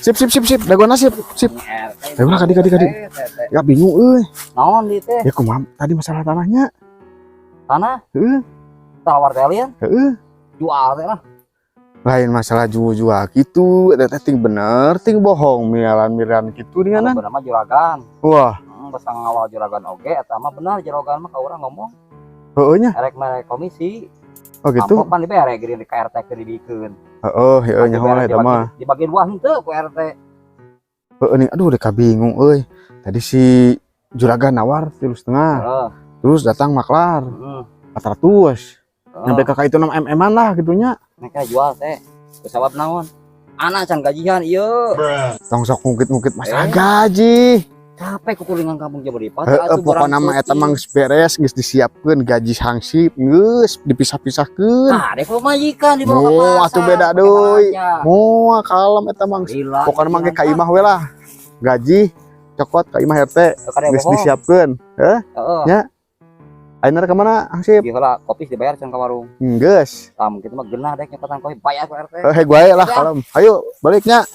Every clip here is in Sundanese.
Sip sip sip sip, dagoan sip sip. Ayo lah kadi kadi kadi. Ya bingung euy. Naon di teh? Ya kumaha tadi masalah tanahnya? Tanah? Heeh. Tawar teh alien? Heeh. Jual teh lah. Lain masalah jual-jual gitu, eta teh ting bener, ting bohong, mialan-miran gitu dengan. Bener mah juragan. Wah, Basa ngawal juragan oge eta mah bener juragan mah ka urang ngomong. Heeh nya. Erek mere komisi. Oh gitu. Amplop pan dibere geuning di KRT keur dibikeun. Heeh, heeh nyaho lah eta mah. Dibagi dua henteu ku RT. Heeh nih, aduh deka bingung euy. Tadi si juragan nawar 3,5. Heeh. Terus datang maklar. Heeh. 400. Nyampe ke itu 6 mm-an lah gitunya. Mereka jual teh. Sabab naon? Anak can gajian ieu. Tong sok ngungkit-ngungkit masalah gaji. Capek kukulingan kampung Jabodebek. Heeh, pokona mah eta mah geus beres, geus disiapkeun gaji hangsip, geus dipisah-pisahkeun. Nah, dek pamajikan dibawa ka Moal pasar. atuh beda deui. Moal kalem eta mah. Pokona mah ge ka imah we lah. Gaji cokot ka imah RT geus disiapkeun. Heuh? Heeh. Nya. Ayeuna ka mana hangsip? Ieu heula kopi dibayar can ka warung. Geus. Tah mungkin mah genah dek nyokotan kopi bayar ku RT. Heh gue lah kalem. Ayo baliknya.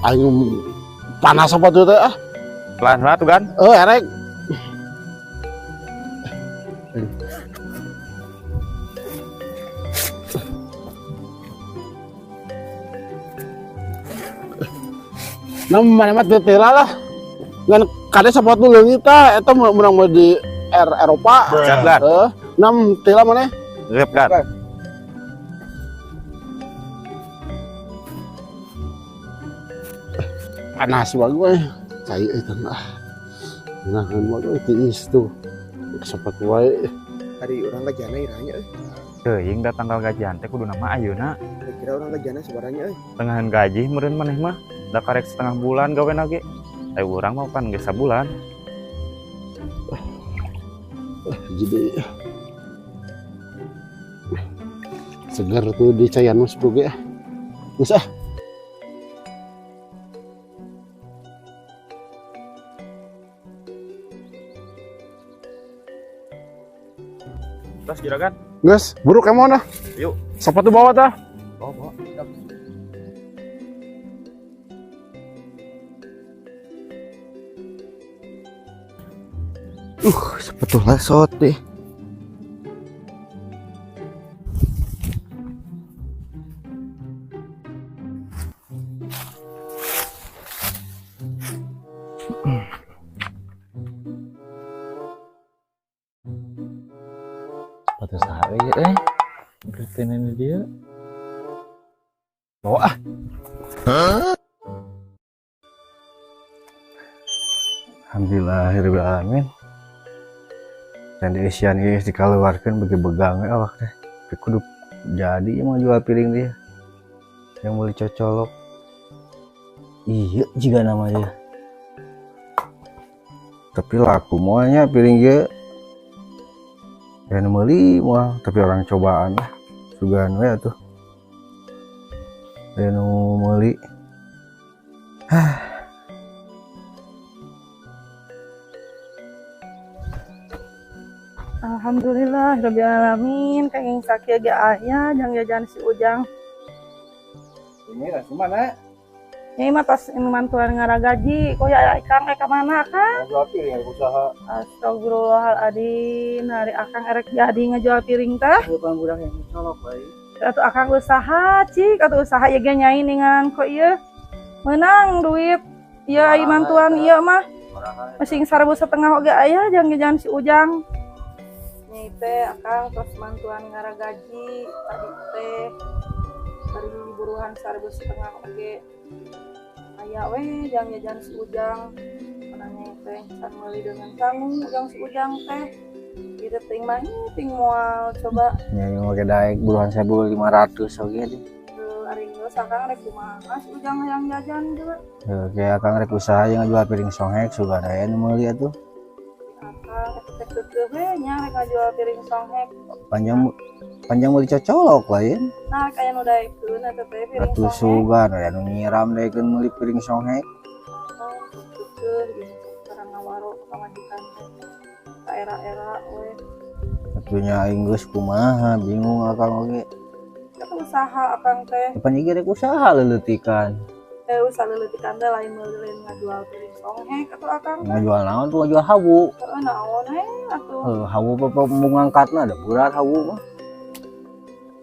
Aing panas apa tuh teh ah? Pelan-pelan tuh kan? Erek. Nah, mana mah teu tela lah. Ngan kade sepatu leungit tah eta meunang mah di Eropa. Siap kan? Heeh. Nam tela maneh? Siap kan? Panas banget gue, cai itu ah, nah kan gue tiis tuh, sempat wae. Hari orang gajana iranya, Teuing da tanggal gajian teh kudu nama ayeuna. Kira orang gajana sebaranya, Tengahan gaji meureun maneh mah, da karek setengah bulan gawe lagi. Ayo urang mah pan geus sabulan. Jadi seger tuh di caian mas bro ge. Geus ah. Terus juragan. Geus, buruk emon ah. Yuk. Sepatu bawa tah. Bawa, bawa. Sepatu lesot deh. Sepatu sare Berarti ini dia. Bawa ah. Alhamdulillahirabbil alamin. Dan di Asian geus dikaluarkeun bagi begang we awak teh. Tapi kudu jadi emang jual piring dia. Yang beli cocolok. Iya jiga namanya. Tapi laku moalnya piring ge. Dan meuli moal, tapi orang cobaan lah. Sugan we atuh. Dan meuli. Hah. Alhamdulillah rabbil alamin, kenging sakieu ge aya jang jajan si Ujang. Ini rasa mana? Nyai mah tos mantuan ngaragaji, kok ya akang ka mana akang? Ngajual piring arek usaha. Astagfirullahaladzim, hari akang erek jadi ngajual piring teh. Bukan budak yang colok bae. Atuh akang usaha cik, atuh usaha ieu ge nyai ningan kok ieu. Menang duit, ieu ai mantuan ieu mah. Masing 1,5 oge aya jang jajan si Ujang. Nyai teh akang tos mantuan ngaragaji tadi teh. Bari buruhan 1,5 oge. Aya we jang jajan si Ujang. Menangnya teh can meuli dengan sangu jang si Ujang teh. Gitu ting mah ting moal coba. Nya ieu make daek buruhan 1500 oge deh. Ari geus akang rek kumaha si Ujang hayang jajan juga. Heuh, ge akang rek usaha jeung ngajual piring songhek sugan aya nu meuli atuh. Akang eta teh keukeuh we nya rek ngajual piring songhek. Panjang panjang meuli cocolok lain. Nah, kaya nu daekeun eta teh piring Atuh songhek. sugan aya nu nyiram daekeun meuli piring songhek. Oh, keukeuh gitu karena ngawaro pamajikan teh. Ka era-era we. Atuh nya aing geus kumaha bingung akang oge. Eta usaha akang teh. Pan ieu rek usaha leuleutikan. Usaha leuleutikan teh lain meuli lain ngajual piring songhek atuh akang teh. Ngajual naon tuh ngajual hawu. Heeh, naon he atuh. Heuh, hawu apa ngangkatna da berat hawu mah.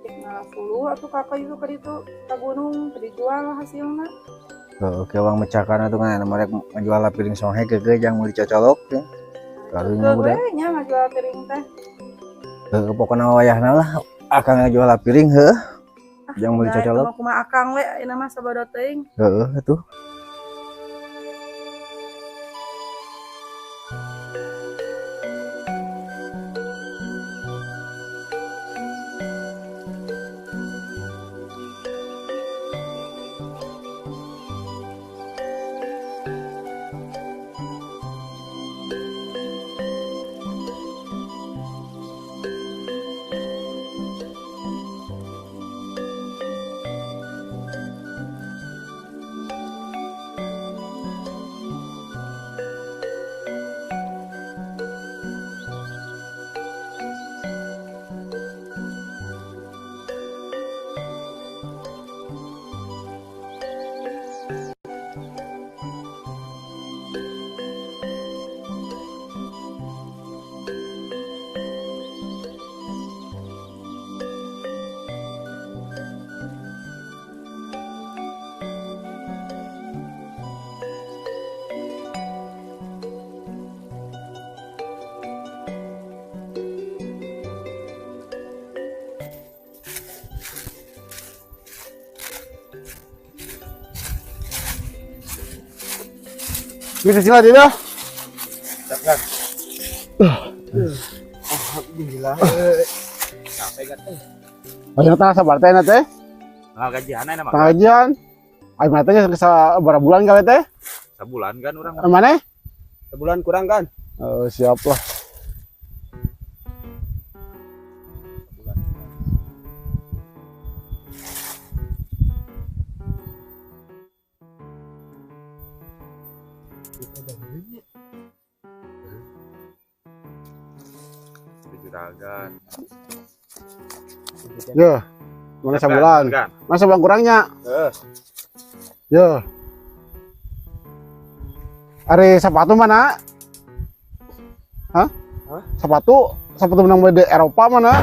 Cek ngalafulu atuh kakak itu ka ditu ka gunung teu dijual hasilna. Heuh, ke urang mecakan atuh ngan merek ngajual piring songhek keukeuh jang meuli cocolok teh. Karunya Keukeuh budak. we nya ngajual piring teh. Heuh, pokona wayahna lah akang ngajual piring heuh. Jang meuli Nah, eta cocolok. mah kumaha akang we ayeuna mah sabodo teuing. Heuh atuh. Bisa sila dia. Alhamdulillah. Capek kan. Ayo tanggal sabar teh na teh. Tanggal gajian aya mah. Tanggal gajian. Ayo mana teh sabaraha bulan kali teh? Sabulan kan urang. Mana? Sebulan kurang kan? Siap lah. Juragan. Yo. Mana sebulan? Mana sebulan kurangnya? Heeh. Yo. Ari sepatu mana? Hah? Hah? Sepatu, sepatu menang di Eropa mana?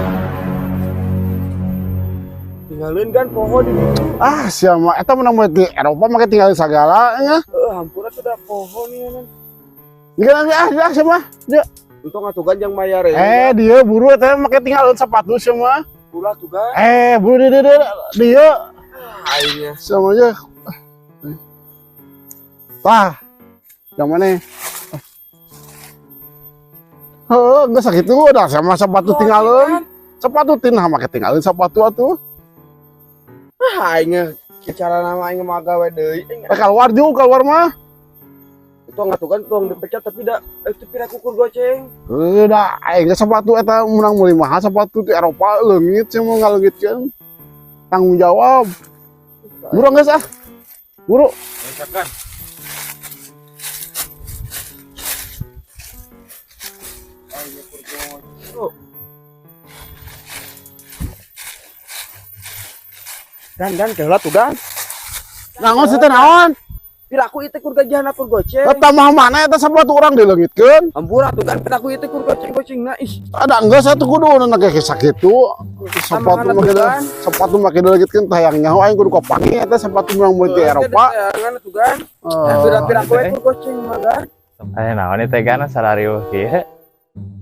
Tinggalin kan pohon di situ. Ah, siapa? Eta menang di Eropa make tinggalin segala nya. Heeh, hampura tuh dah pohon ieu nan. Ini kan ah, ah siapa? Dia. Untung atuh kan jang mayar ya. Dia buru eta make tinggalin sepatu semua. Ulah tuh kan. Buru dia dia dia. Aingnya. Sama aja. Tah. Yang mana? Heeh, enggak sakit tuh udah sama sepatu tinggalin. Sepatu tinah make tinggalin sepatu atuh. Ah, aingnya cara nama aing mah gawe deui. Keluar juga keluar mah. Itu atuh kan tong dipecat tapi da itu pira kukur goceng. Udah, aing sepatu eta menang meuli mahal sepatu di Eropa leungit sih mau ngaleungitkeun. Tanggung jawab. Buru geus ah. Buru. Siap kan. Dan keula tuh kan. Naon sih teh naon? Piraku itu kur gajian akur goceng. Eta mah mana eta sepatu urang dileungitkeun? Hampura tuh kan piraku itu kur goceng-goceng na ih. Ada enggak satu kudu na kayak sakitu. Sepatu make sepatu make dileungitkeun tah hayang nyaho aing kudu kapangi eta sepatu menang meuli di Eropa. Jangan tuh kan. Pira-piraku itu goceng mah kan. Aya naon ieu teh kan sararieuh kieu.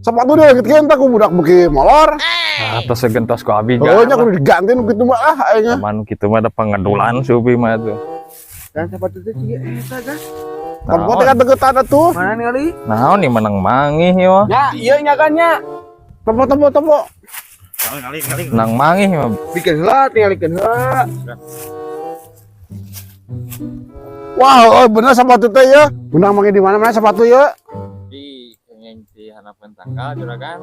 Sepatu dileungitkeun tah ku budak beuki molor. Ah, tos segentos ku abi Oh, nya kudu diganti nu kitu mah ah aing. Cuman kitu mah ada pengedulan si Upi mah tuh. Dan sepatu teh ciga eta kan. Tempo teh deketan atuh. Mana ningali? Naon nih menang mangih ieu mah. Ya, ieu nya kan nya. Tempo tempo tempo. Nang mangih mah. Bikin heula, tingalikeun heula. Wah, oh, bener sepatu teh ya. Menang manggih di mana-mana sepatu ya. Di kengeng di hanapan tanggal juragan.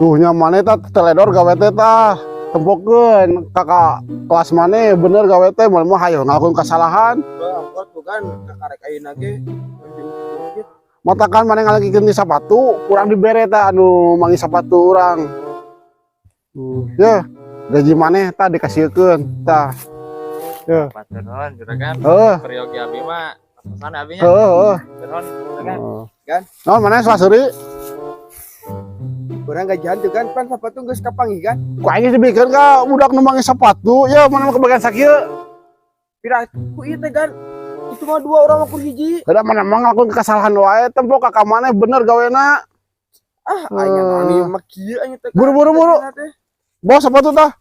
Tuh nya maneh tah teledor gawe teh tah. Tempokeun kakak kelas maneh bener gawe teh moal mah hayo ngalakuin kesalahan. Angkot bukan kakarek ayeuna ge. Matakan maneh ngalagikeun di sepatu, kurang dibere tah anu manggih sepatu urang. Ya, gaji maneh tah dikasihkeun tah. Ya. Pateron juragan. Heeh. Peryogi abi mah pesan abi nya. Heeh. Pateron juragan. Kan? Naon maneh salasuri? Urang gajian tuh kan pan sepatu geus kapanggih kan. Ku aing dibikeun ka budak nu manggih sepatu, ya maneh mah kebagian sakieu. Pira ku ieu teh kan. Itu mah dua orang ukur hiji. Kada maneh mah ngalakuin kesalahan wae, tempo ka maneh bener gawena. Ah, aing anu mah kieu aing teh. Buru-buru buru. Bawa sepatu tah.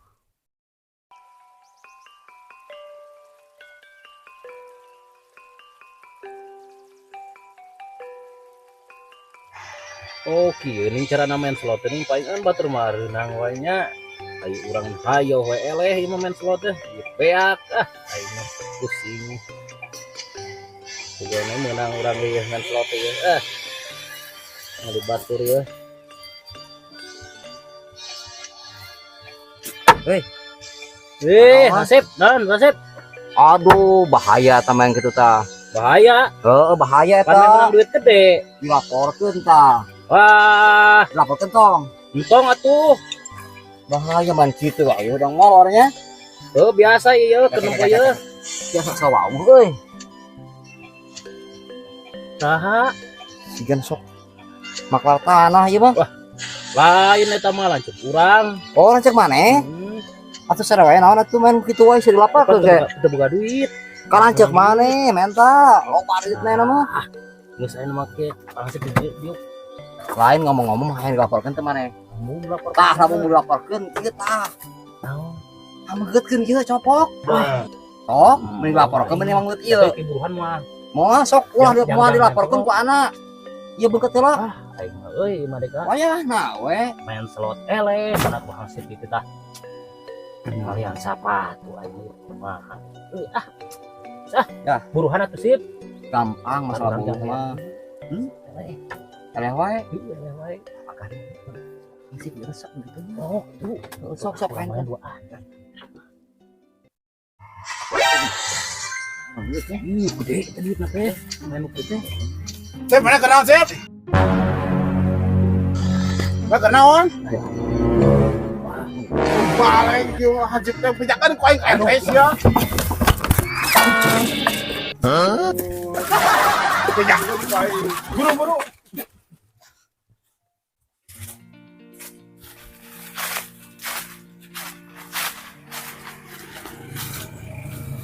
Oh, kieu ning cara main slot ning palingan batur mah reunang wae nya. Ayo urang hayo we eleh ieu mah main slot teh. Ieu beak ah aing mah pusing. Pokoknya meunang urang ieu main slot ieu. Ah. Ngali batur ieu. Hei. Nasib, non, nasib. Aduh, bahaya ta main kitu tah. Bahaya. Heeh, bahaya eta. Kan menang duit gede. Dilaporkeun tah. Wah, dilaporkeun tong. Entong atuh. Bahaya man kitu ayo dong molornya. Heuh, biasa ieu keur nempo ieu. Biasa sawah euy. Saha? Sigan sok maklar tanah ieu mah. Wah, lain eta mah lanceuk urang. Oh, lanceuk maneh? Atuh sada wae naon atuh main kitu wae sia dilaporkeun ge. Teu boga duit. Ka lanceuk maneh menta, loba duit maneh mah. Geus aya nu make langsung di dieu. Lain ngomong-ngomong hayang dilaporkeun teh maneh. Mun dilaporkeun. Tah lamun dilaporkeun kieu tah. Naon? Amegeutkeun kieu copok. Sok, mun dilaporkeun mending mangut ieu. Tapi buruhan mah. Moal sok ulah moal dilaporkeun ku anak. Ieu beungeut heula. Ah, aing mah euy madeka. Wayahna we. Main slot eleh mana ku hasil kitu tah. Kalian sepatu aing mah. Euy ah. Sah. Ya, buruhan atuh sip. Gampang masalah buruh mah. Eleh wae. Iya, eleh wae. Makan. Sip resep gitu. Oh, tuh. Sok sok main dua. Ih, gede eta duitna teh. Main kitu. Sip, mana kenal sip? Mana kenaon? Balik kieu hajib teh pijakan ku aing ka ya. Hah? Pijakan ku aing. Buru-buru.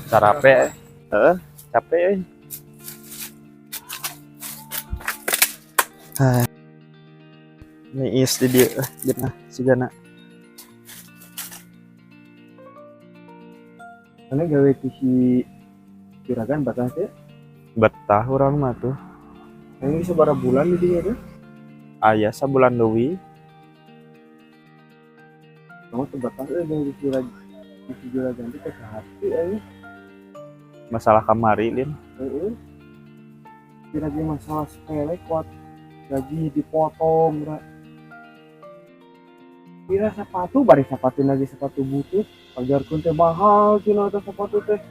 Capek, heeh, capek euy. Niis di dieu jeung sigana. Mana gawe ti si juragan betah teh? Betah urang mah tuh. Ini sabaraha bulan di dinya teh? Aya sabulan leuwih. Kamu tuh betah euy gawe si juragan teh ke hati euy. Masalah kamari lin. Heeh. Kira-kira masalah sepele kuat gaji dipotong ra. Kira sepatu bari sepatu lagi sepatu butut ajarkeun teh mahal cenah eta sepatu teh.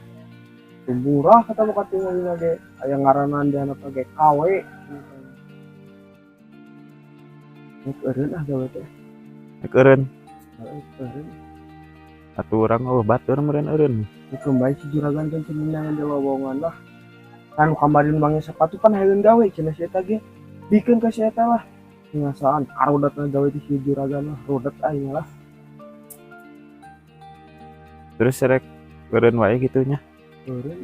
Murah kata mah katingali lagi aya ngaranan di handap ge KW. Rek eureun ah gawe teh. Rek eureun. Heeh, eureun. Atuh urang eueuh batur meureun eureun. Hukum bae si juragan teh cenah di lowongan lah. Kan kamarin mangnya sepatu kan hayang gawe cenah si eta ge. Bikeun ka si eta lah. Ngasaan karodatna gawe ti si juragan lah, rodat aing lah. Terus rek eureun wae kitu nya. Eureun.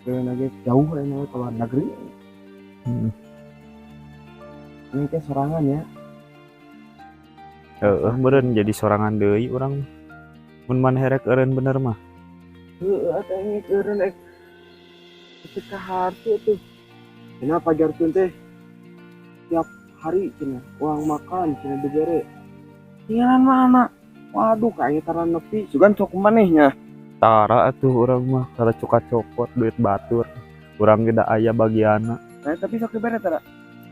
Eureun lagi jauh aing mah ke luar negeri. Heeh. Ini teh sorangan ya. Heeh, meureun jadi sorangan deui urang. Mun maneh rek eureun bener mah. Heeh, atuh aing eureun rek. Teu ka harti atuh. Kenapa pajarkeun teh? Tiap Hari cenah uang makan cenah dibere. Tinggalan mana? Waduh, kayaknya tara nepi. Sugan sok manehnya. Tara atuh urang mah tara coka cokot duit batur. Urang ge da aya bagianna. Nah, tapi sok dibere tara.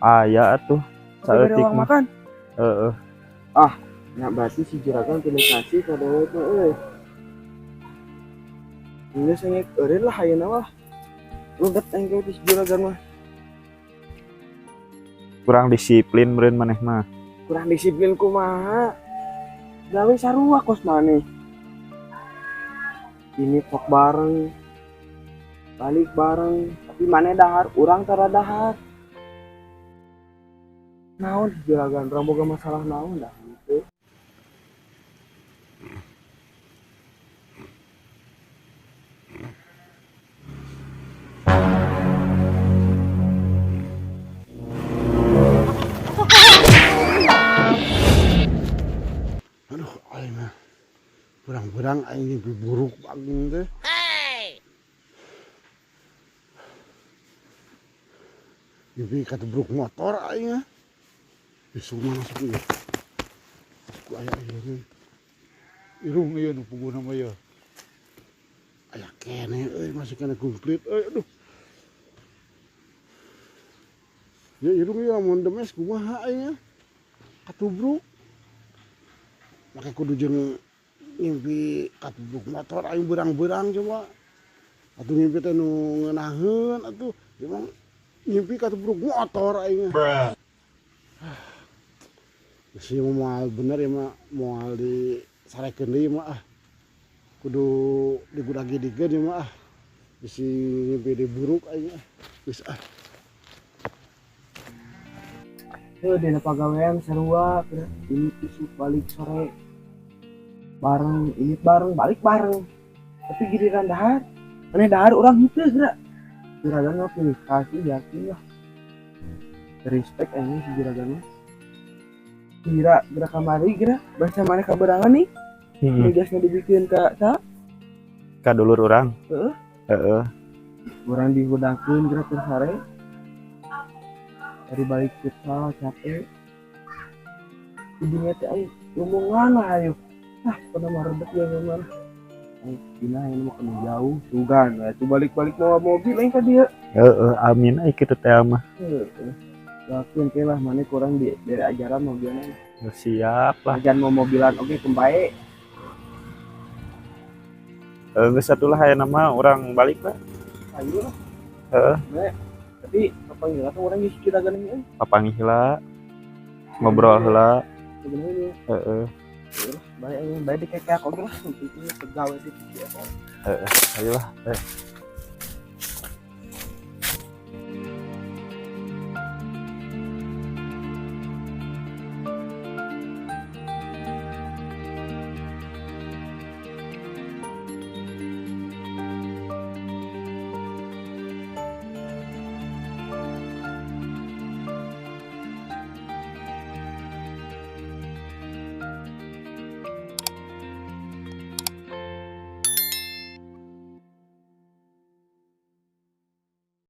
Aya atuh. Sok dibere Saeutik uang mah. makan. Heeh. Ah, nah berarti si juragan pilih kasih ka dewek mah euy. Geus engek eureun lah ayeuna mah. Rudet aing ge si juragan mah. Kurang disiplin meureun maneh mah. Kurang disiplin kumaha? Gawe sarua kos maneh. Ini tok bareng. Balik bareng, tapi maneh dahar, urang tara dahar. Naon si juragan, urang boga masalah naon dah gitu. Aduh, aing mah berang-berang aing mimpi buruk banget teh. Mimpi katubruk motor aing mah. Besok mah masuk ieu. Ku aya ieu. Irung ieu nu puguhna mah ieu. Aya keneh euy masih kena komplit euy aduh. Ya irung ieu lamun demes kumaha aing mah. Katubruk. Make kudu jeung ngimpi katubruk motor aing beurang-beurang coba. Atuh ngimpi teh nu ngeunaheun atuh emang ngimpi katubruk motor aing mah. Bruh. Geus ieu mah moal bener ieu mah moal disarekeun deui mah ah. Kudu digudag-gidigkeun ieu mah ah. Bisi ngimpi di buruk aing ah. Geus ah. Heuh dina pagawean sarua geura ini isuk balik sore. Bareng, ini bareng, balik bareng. Tapi giliran dahar, maneh dahar urang henteu geura. Juragan mah pilih kasih yakin lah. Respect aing si juragan mah. Kira geura kamari geura, basa maneh kaberangan nih. Tugasnya dibikin ka sa? Ka dulur urang. Heeh. Heeh. Urang digudakeun geura keur sare. Dari balik futsal capek. Ibunya teh ayo ngomongan lah ayo. Ah, pada mah rebet ya gimana. Ayo dina ini mah kena jauh sugan. Nah, itu balik-balik bawa mobil aing ka dieu. Heeh, amin ai kitu teh mah. Heeh. Yakin ke lah maneh kurang di dari ajaran mobilnya. Ya, siap lah. Ajaran mau mobilan oke kembae. Geus atuh lah aya mah urang balik lah. Ayo lah. Heeh. Nek, tapi kapanggih lah urang geus kira geuning euy. Kapanggih heula. Ngobrol heula. Sebenarnya. Heeh. Baik, baik dikekek oge lah, penting pegawe di situ. Heeh, ayo lah.